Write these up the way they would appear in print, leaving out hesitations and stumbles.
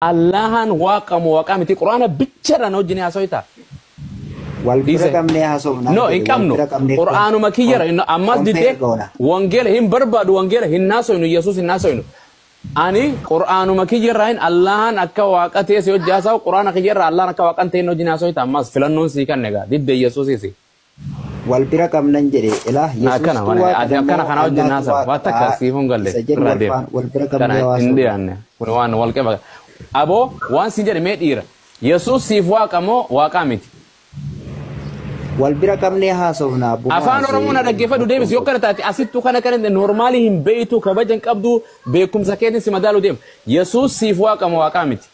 Allahan waaqa moo waaqaa miti quraana bichaadhaan wajjin haasoyta. Wal bira Dhiise. qabnee haasofnaa No, hin jedhe wal qabnu. bira qabnee Qur'aanuma kiyyara. Ammas compare diddee goona. wangeela hin barbaadu wangeela hin haasoynu Yesuus hin haasoynu. Ani qur'aanuma kiyyarraa hin Allahan akka waaqa ta'e si hojii haasa'u qur'aana kiyyarraa Allahan akka waaqa hin ta'in wajjin haasoyta ammas filannoon sii kan egaa diddee Yesuusiisi. Wal bira qabnan jedhe ilaa Akkana Yesuustu mana waaqa ati akkana moo kana wajjin Allaatu haasa'a waan takka waaqa siif hin galle isa jedhu irraa wal deema. faana wal bira Kana qabnee hin haasofna. dhiyaanne kun waan wal qaba. Aboo waan siin jedhe mee dhiira Yesuus siif waaqa moo waaqaa miti. Wal bira qabnee haasofna Afaan abbuma Oromoo na dhaggeeffadhu deebisi yoo kana taate asittuu kana kana normaalii hin beeytu kabaja hin qabdu beekumsa keetiin si madaalu deema. Yesuus siif waaqa moo waaqaa miti.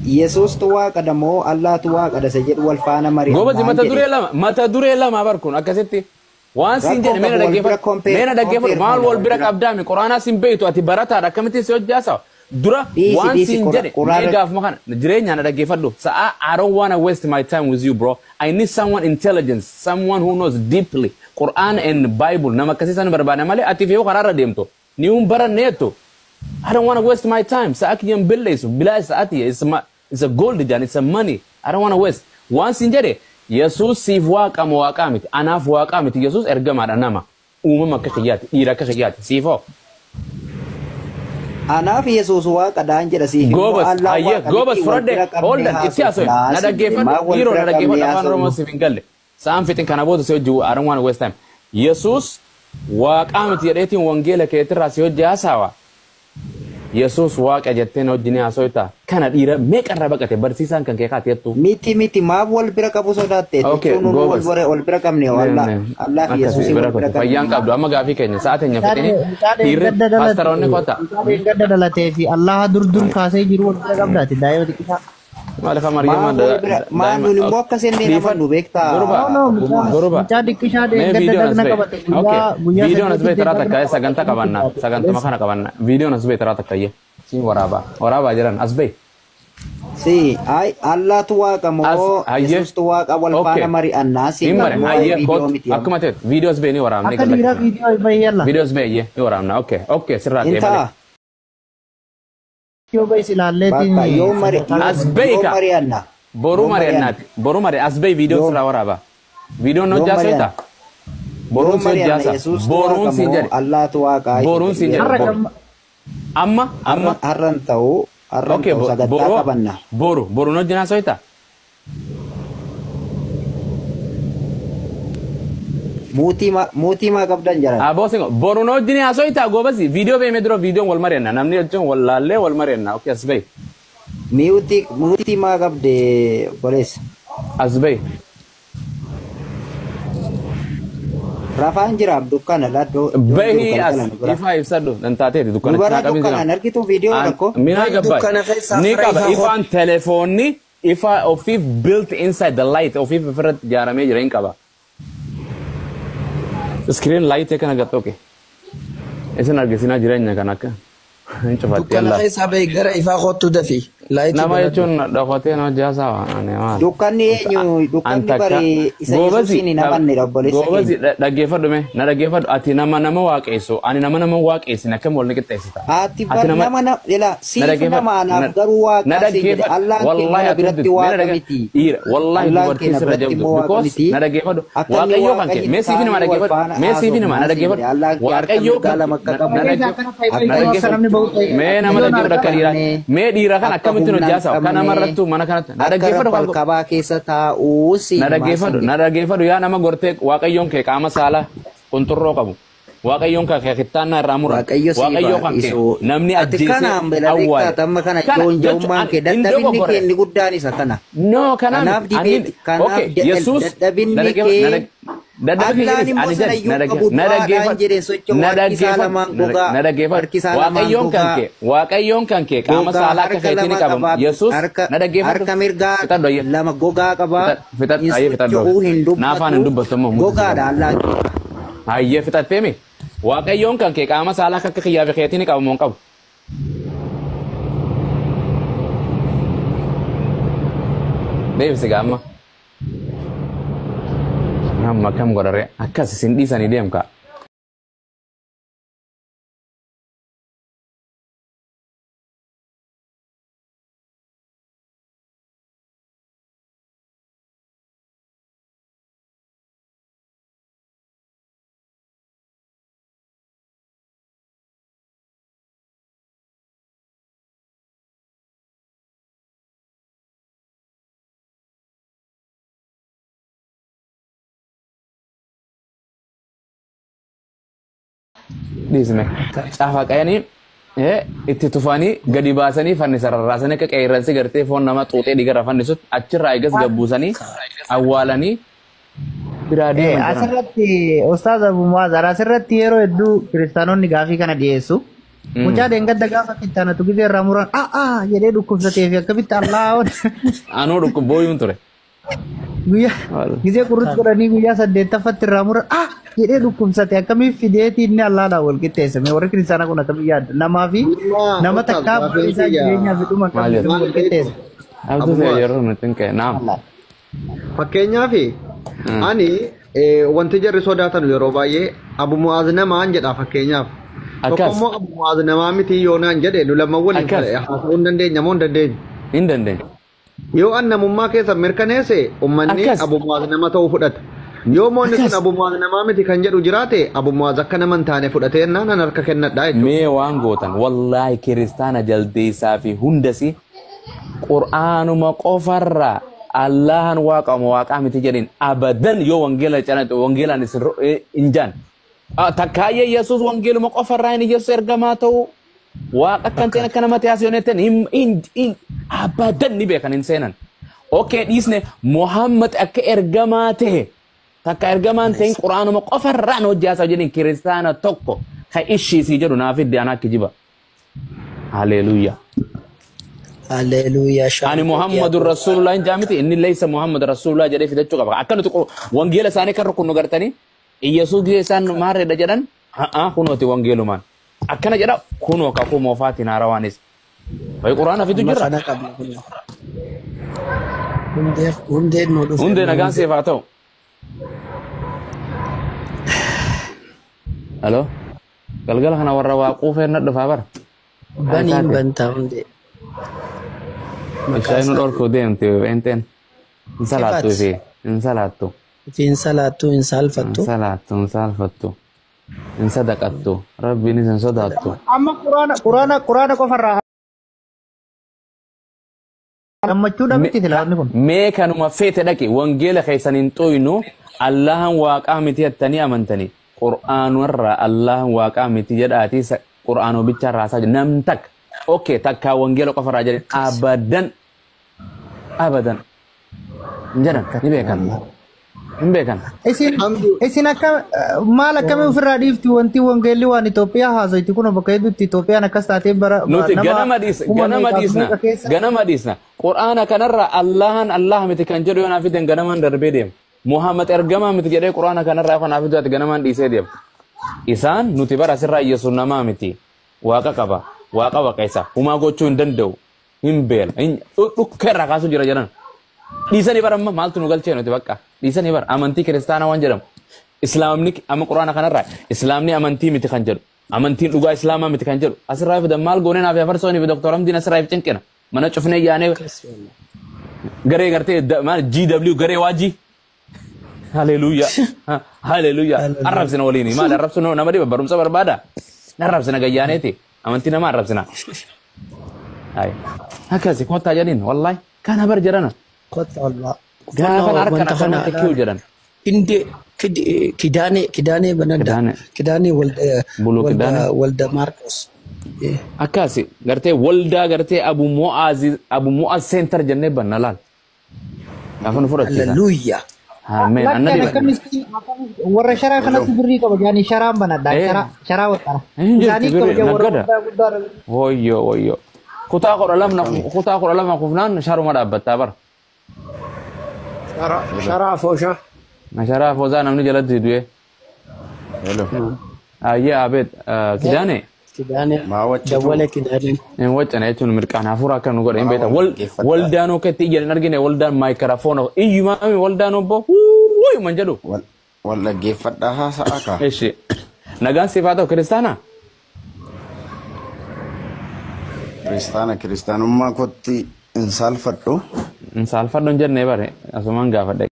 Yesuustu waaqadha moo Allaatu waaqadha isa jedhu wal faana Goobasi mari'annaan mata duree jedhe. lama mata duree lama bar kun akkasitti waan siin Rakkoon jedhe mee na qabu wal bira dhaggeeffadhu mee compare na dhaggeeffadhu compare maal goona wal wal bira bira. qabdaami quraanaa siin beeytu ati barataadha akkamittiin si hojjaasawa dura Dhiisi waan dhiisi siin jedhe mee quraana gaafuma kana jireenya na dhaggeeffadhu sa'a I don't wanna waste my time with you bro I need someone intelligence someone who knows deeply Quran and Bible nama akkasii san barbaada malee ati fi yoo karaarra deemtu ni hun baranneettu I don't want to waste my time. Sa'a kiyyan billeessu bilaa sa'aati it's a gold jan it's a money. I don't want to waste. Waan siin jedhe Yesuus siif waaqa moo waaqaa miti anaaf waaqaa miti Yesuus ergamaadha nama uumama akka kiyyaati dhiira akka kiyyaati siif hoo. Anaaf Yesuus waaqadhaan jedha siif immoo Goobas Allaa hayyee waaqa goobas miti wal fudhadhe bira qabnee holdan itti haasoyin haasofnaa na siin jedhe dhaggeeffadhu maal wal dhiiroo na bira dhaggeeffadhu qabnee afaan Oromoo haasofnu. siif hin galle sa'aan fixin kana booda si hojii I don't want to waste time. Yesuus waaqaa miti jedheetiin wangeela keetirraa si hojii haasawaa. Yesuus waaqa jettee na wajjin haasoyta kana dhiira meeqarraa baqate barsiisaan kan kee kaateettu. Miti miti maaf wal bira qabu sodaatte Okay, jechuun wal goobas. bira wal bira qabne Allah Ne, Allah fi akkasii Yesuusin bira wal bira kote. Fayyaan qabne. qabdu amma gaafii keenya sa'a teenya fixini Mucaa dhiirri deeggadda dhalate paastaroonni kota. mucaa deeggadda dhalatee fi Allaha dur dur kaasee jiru wal bira qabdaati daa'ima xiqqaa. Maaliif Maryama Maaf wal bira maa daa'ima nun immoo akka sennee nama dhiifan nu beektaa durba No no abbuma. mucaa durba mucaa xiqqishaa mee deeggadda viidiyoon as dhagna ba'e. qabate Okay, guyyaa guyyaa viidiyoon as ba'e saddeetitti taraa dhagna takka saganta qabate qabanna guddaate sagantuma kaleessa. kana qabanna viidiyoon as ba'e taraa takka iyyee siin waraabaa waraabaa jiran as ba'e. Si ay Allaatu waaqa As moo hayyee Yesuustu waaqa wal okay faana mari'annaa hin siin mare jedhe waa'ee hayyee viidiyoo kootu miti amma. akkuma ta'e viidiyoo as ba'e ni waraabnee Akka dhiiraa gallakkifna. viidiyoo bahi yalla. Viidiyoo as ba'e iyyee ni waraabna okay okay sirraa Hin ta'e malee. ta'a. Yoo bahis ilaalleetiin Bakka yoo mari sagantaa As qabanna. ba'e yoo ka mari'anna boruu yoo mari'anna mari'annaati boruu mari as ba'e viidiyoo yoo sirraa waraabaa. Viidiyoon yoo hojjaa mari'anna soita boruun yoo si mari'anna hojjaasa Yesuustu boruun waaqa siin moo jedhe Allaatu waaqa isa boruun jedhu siin jedhe Har'a yeroo boru gamma amma amma har'an ta'u har'an okay ta'u sagantaa boru qabanna. boru boruun hojjaa soita Muutii maa qabdan jaran. aboo singo boruun hojjaa soita goobasi viidiyoo beemee dura viidiyoon wal mari'anna namni jechuun wal laallee wal mari'anna okay as ba'e Muutii maa qabde obboleessa. as ba'e Rafaan jiraam dukkana laddoo iddoon jiru bahii as galgala nu bira. ifaa ibsadhu dan taateeti Nu dukkana bara cinaa qabin dukkanaan jira argitu viidiyoo tokko. minaa Bahi gabbaay dukkana keessaa ni fira qaba ifaa ifaan telefoonni ifa ofiif built inside the light ofiif ofirratti ijaaramee jira hin qaba screen light kana gattoke isin argisinaa jireenya kan akka hin cufatti Dukkana yalla keessaa bahi gara ifaa kottu dafi. Laayitii nama banadhu. jechuun dhokatee nama jaasaa ani maal Dukkanni eenyu dukkanni takka bari isa goobasi Yesuusiin hin amannedha obboleessa goobasi keenya. dhaggeeffadhu mee na dhaggeeffadhu ati nama nama waaqessu ani nama nama waaqessin akkam wal ni qixxeessita Ati ati bar nama nama na ila na siif dhaggeeffadhu nama anaaf garuu na waaqaa siin jedhe dhaggeeffadhu Allaan keenya wallahi na ati biratti hundi mee na waaqa dhaggeeffadhu miti. dhiira wallahi Allaan dubartii keenya sirra biratti jabdu immoo waaqa because miti. na dhaggeeffadhu Akka inni waaqayyoo kan waaqa kee hin mee siif nama taane wal dhaggeeffadhu faana mee siif nama na haasofnaa siin jedhe dhaggeeffadhu Allaan kee harka waaqayyoo mirgaa kan lama kee akka qabu na Keessa dhaggeeffadhu akkana fayyadamu na akka akka dhaggeeffadhu namni bahu ta'e mee nama viidiyoon dhaggeeffadhu akka argama. dhiiraa qabne mee dhiira kan akka akkamittiin humna hin hojjaasawa kan qabne namarrattuu mana kanatti na akka dhaggeeffadhu rabbal kan kabaa keessa taa'uu na siin maa siin dhaggeeffadhu jedhe. na dhaggeeffadhu yaa nama gortee waaqayyoon kee qaama saalaa qunxurroo qabu waaqayyoon kee kittaannaa irraa muran Waaqayyo siif waaqayyoo haa kan kee dhiisu. namni Ati ajjeesee kanaan bela awwaale beektaa amma kana kana joon jechuun ja'ummaan ani kee hin dadhabinni kee dogoggorre inni guddaan isa kana. no kanaa Kanaaf miti ani dibeeti kanaaf okay yesuus na dadhabinni dhaggeeffadhu kee dadhabinni Allaan jedhis immoo ani sana jedhi iyyuu qabu na du'aadhaan dhaggeeffadhu jedheen socho'u na harki isaa dhaggeeffadhu lamaan gogaa na dhaggeeffadhu harki isaa lamaan waaqayyoon kan gogaa kee waaqayyoon kan kee qaama gogaa saalaa akka harka keetii ni lama qabamu qabaa yesuus harka na dhaggeeffadhu harka mirgaa fixadhu ayyee lama gogaa qabaa fixadhu hin ayyee fixadhu socho'uu hin naafaan hin dubbatu dubbattu immoo mutu si gogaadha qaba Allaan. Hayyee fixatteemi waaqayyoon kan kee qaama saalaa akka kiyyaa fi keetii ni qabamu hin qabu. Deebisi gaama. Amma akkam godharee akkas isin dhiisanii deemka. Dhiisme. Cafaqanii itti tufanii gadi baasanii fannisa rarraasanii akka qeerransi gartee foon nama xuuxee dhiigarra fannisutti achirraa eegas gabbuusanii awwaalanii biraa deeman jiran. Asirratti Ustaaz Abu Mu'aazar asirratti yeroo hedduu kiristaanonni gaafii kana dhiyeessu. Mucaa deengadda gaafa kittaanatu gisee irraa muran aa jedhee dhukkubsatee fi akkamitti Allah Anuu dhukkub booyuun ture. Guyyaa gisee qurrutti godhanii guyyaa 8ffaatti irraa muran aa jedhee dhukkubsate akkamiif fideetii inni Allaadhaan wal qixxeessame warri kiristaanaa kun akkamiin yaaddu namaa fi nama takkaa isaa jireenyaa fi dhuma akkamiin wal qixxeesse. Abduu ta'e yeroo nuti hin ka'e naam. Fakkeenyaaf ani wanti jarri sodaatan yeroo baay'ee Abu Mu'aaz namaan jedha fakkeenyaaf. Tokko immoo Abu Mu'aaz namaa miti yoo naan jedhe nu lama waliin haasa'uu hin dandeenya moo hin dandeenyu? Hin dandeenyu. Yoo an namummaa keessa mirkaneesse uummanni Abu Mu'aaz nama ta'uu fudhata. Yoo moonni sun Abu Mu'aaz namaa miti kan jedhu jiraate Abu Mu'aaz akka nama hin taane fudhatee naan an harka kennadhaa jechuudha. Mee waan gootan wallaahi kiristaana jaldeessaa fi hundasi qur'aanuma qofarraa Allahan waaqama waaqaa miti jedhin abadan yoo wangeela canaqe wangeelaan isin hin jaan. Takkaayyee Yesuus wangeeluma qofarraa inni Yesuus ergamaa ta'u waaqa akkan ta'e akka nama ta'e asii hin abadan ni beekan hin seenan. Okay dhiisne Muhammad akka ergamaa ta'e takka ergamaan ta'in quraanuma qofarraan hojii haasaa jedhin kiristaana tokko ka ishiisii jedhu naaf idde anaa kijiba. Haleluuyaa. Haleluuyaa. Ani Muhammadur Rasulullah hin jaamiti inni leessa Muhammad Rasulullah jedhee fidachuu qaba. Akka nuti wangeela isaanii kan rukunnu gartanii Iyyasuus gisee isaan maarreedha jedhan haa kunooti wangeelumaan. Akkana jedha kunoo kakuu moofaatiin haarawaanis. Wayi quraana fidu jira. Hundeen nu dhufe. Hundee nagaan siif haa ta'u. Halo. Galgala kana warra waaquu fe'an dhufaa bara. Baniin bantaa hundee. Isheen nu dhorkuu deemti enteen. Hin salaattu ishee. Hin salaattu. Hin salaattu hin saalfattu. Hin salaattu hin saalfattu. Hin sadaqattu. Rabbiinis hin sodaattu. Amma quraana qofarraa gammachuu dhabatti tilaafni kun. Mee kanuma feete dhaqi wangeela keessan hin xuynu Allahan waaqaa miti jettanii amantanii qur'aanarraa Allahan waaqaa miti jedhaatii qur'aanoo bicha raasaa jedhu nam takka okay takkaa wangeela qofarraa jedhan abadan abadan jedhan ni beekan. Hin beekan. Isin akka maal akkamii ofirraa dhiifti wanti wangeelli waan Itoophiyaa haasoyti kun bakka hedduutti Itoophiyaan akkas taatee bara nuti ganama dhiisna qur'aana kanarra Allahan Allah miti kan jedhu yoo naaf fidan ganamaan darbee deema. Muhammad ergamaa miti jedhee qur'aana kanarraa yoo naaf fidu ganamaan dhiisee deema. Isaan nuti bara asirraa Yesuus namaa miti waaqa qaba waaqa waaqessa humaa gochuu hin danda'u hin beela dhukkee irraa kaasuu jira jedhan. Dhiisanii bara amma maaltu nu galchee nuti bakka dhiisanii bara amantii kiristaanaa waan jedhamu islaamni amma quraana kanarraa islaamni amantii miti kan jedhu amantiin dhugaa islaamaa miti kan jedhu asirraa fidan maal goonee naaf afarsoonii fi doktor Hamdiin asirraa if cinqina mana cufnee yaanee garee gartee maal GW garee waajii haleluuyaa haleluuyaa arrabsina waliini maal arrabsinu nama dhiba barumsa barbaada arrabsina gayyaaneeti amantii nama arrabsina akkasi kottaa jedhiin wallaahi kana bar jedhana. Kottaa olmaa. Gaafa harka kiyu jedhan. Inde Kidaanee banadda. Kidaanee walda Maarqos. Akkasi gartee waldaa gartee Abu Mu'aaz Center jennee banna laal. Gaafa nu fudhachiisa. Hallelujah. Ameen. Warra sharaa kanatti birrii qaba jaanii sharaan banadha. Sharaa waxxara. Isaanii qaba warra guddaa. Woyyoo woyyoo. Kutaa 12 kufnaan sharuma dhaabbattaa bara. Sharaa fooshaa. Sharaa fooshaa namni jalatti du'e. Ayyee abeet Kidaanee. Kidaanee. Dawwala Kidaanee. Hin waccana jechuun mirqaan hafuura akka nu godhe hin beektan. Waldaan okkatti iyyan hin argine waldaan maayikiraafoona iyyumaami waldaan obbo wuuyyuman jedhu. Wal dhaggeeffadhaa haasa'a kaa. Eshi nagaan siif haa ta'u kiristaanaa. Kiristaana kiristaanummaa kootti hin saalfadhu. Hin saalfadhu hin jennee bare asumaan gaafadhe.